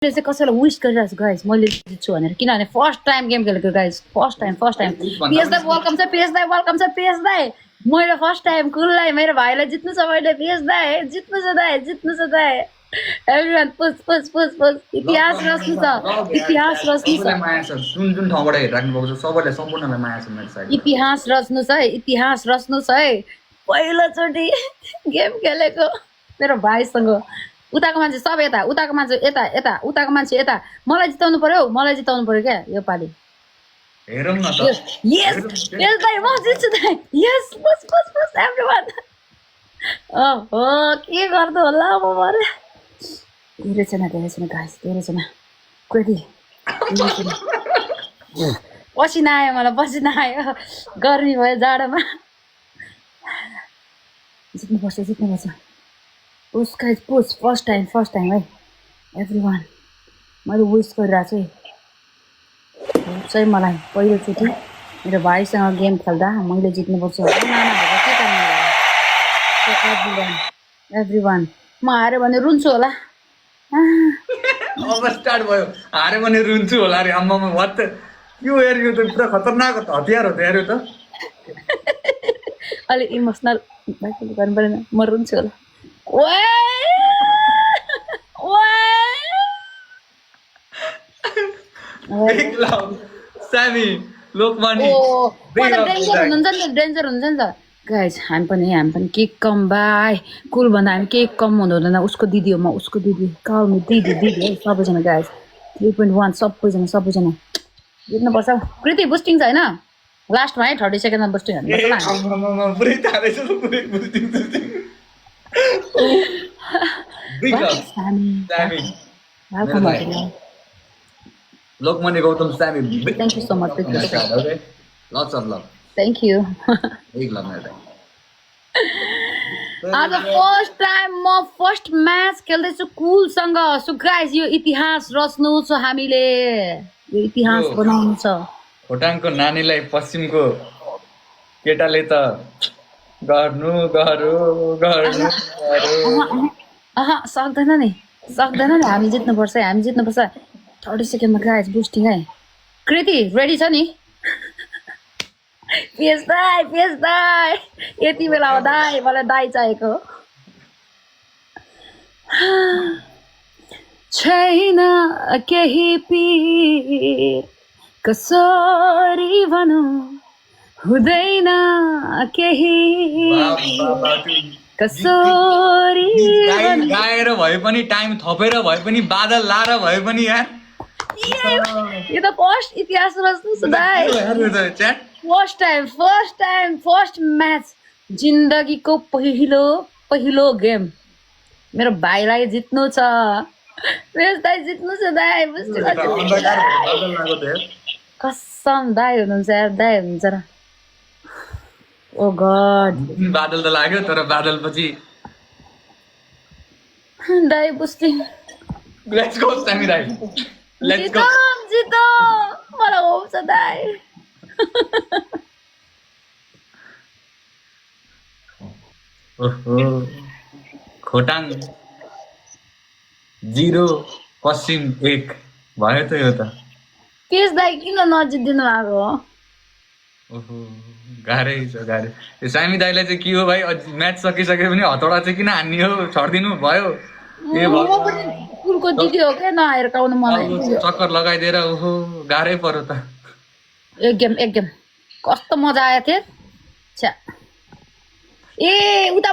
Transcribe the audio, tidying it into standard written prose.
चाहिँ कसैलाई विश गरिरहेको छु गाइस मैले जित्छु भनेर किनभने फर्स्ट टाइम गेम खेलेको गाइस फर्स्ट टाइम पिएस दाइ वेलकम छ पिएस दाइ मैले फर्स्ट टाइम कुललाई मेरो भाइलाई जित्नु छ मैले पिएस दाइ जित्नु छ दाइ एभ्रीवन पुस इतिहास रच्नु छ माया छ जुन ठाउँबाट हेरिराख्नु भएको छ सबैलाई सम्पूर्णलाई माया छ मेरो साइड इतिहास रच्नु छ है पहिलोचोटि गेम खेलेको मेरो भाइसँग उताको मान्छे सब यता उताको मान्छे यता मलाई जिताउनु पर्यो क्या यो पालि हेरौँ न त यस दाइ म जित्छु दाइ यस बस एभ्रीवन ओहो के गर्नु होला म मरे धेरै छैन गाइस धेरै छैन कति पसिना आयो गर्मी भयो जाडोमा जित्नुपर्छ उसका पुस फर्स्ट टाइम है एभ्रीवन मैले विश गरिरहेको छु चाहिँ मलाई पहिलोचोटि मेरो भाइसँग गेम खेल्दा मैले जित्नुपर्छ एभ्रीवन म हारेँ भने रुन्छु होला अब स्टार्ट भयो हारे भने रुन्छु होला अरे आम्मामा वाट यो यार यो त पुरा खतरनाक हतियार हो त यार यो त अलि इमोसनल भएकोले गर्नु परेन म रुन्छु होला सामी लोकमानी डेन्जर हुन्छ नि त गाइस हामी पनि के कम बाई कुल भन्दा हामी के कम हुँदैन उसको दिदी हो म उसको दिदी कल म दिदी है सबैजना गाइस 3.1 सबैजना जित्नुपर्छ कृति बुस्टिङ छ होइन लास्टमा है 30 सेकेन्डमा बुस्टिङ लोकमानी गौतम सामी thank you so much lots of love thank you एक लभ मेरो आज फर्स्ट टाइम म फर्स्ट म्याच खेल्दैछु कुलसँग सो गाइस यो इतिहास रच्नु छ हामीले यो इतिहास बनाउनु छ खोटाङको नानीलाई पश्चिमको केटाले त गर्नु सक्दैन नि हामी जित्नुपर्छ 30 सेकेन्डमा गाइस बुस्टिङ है कृति रेडी छ नि पिएस दाइ यति बेला हो दाइ मलाई दाइ चाहिएको छैन केही पीर कसरी भनौँ हुँदैन केही कसरी गाएर भए पनि टाइम थपेर भए पनि बादल लाएर भए पनि यार यो त फर्स्ट इतिहास रच्नु छ दाइ फर्स्ट म्याच जिन्दगीको पहिलो गेम मेरो भाइलाई जित्नु छ दाइ कसम दाइ हुनुहुन्छ यार दाइ हुनुहुन्छ र ओ गड बादल त लाग्यो तर बादल पछि दाइ बुस्टिङ लेट्स गो सामी दाइ लेट्स गो जितो मलाई हुन्छ दाइ ओहो खोटाङ 0 पश्चिम 1 भयो त यो त केस दाइ किन नजित्दिनु भएको ओहो गाह्रै यो सामी दाइलाई चाहिँ के हो भाइ म्याच सकिसके पनि हतौडा चाहिँ किन हान्ने हो छर्दिनु भयो कुलको दिदी हो क्या नआएर काउनु मलाई चक्कर लगाइदिएर ओहो गाह्रै पर्यो त एक गेम कस्तो मजा आयो थियो ए उता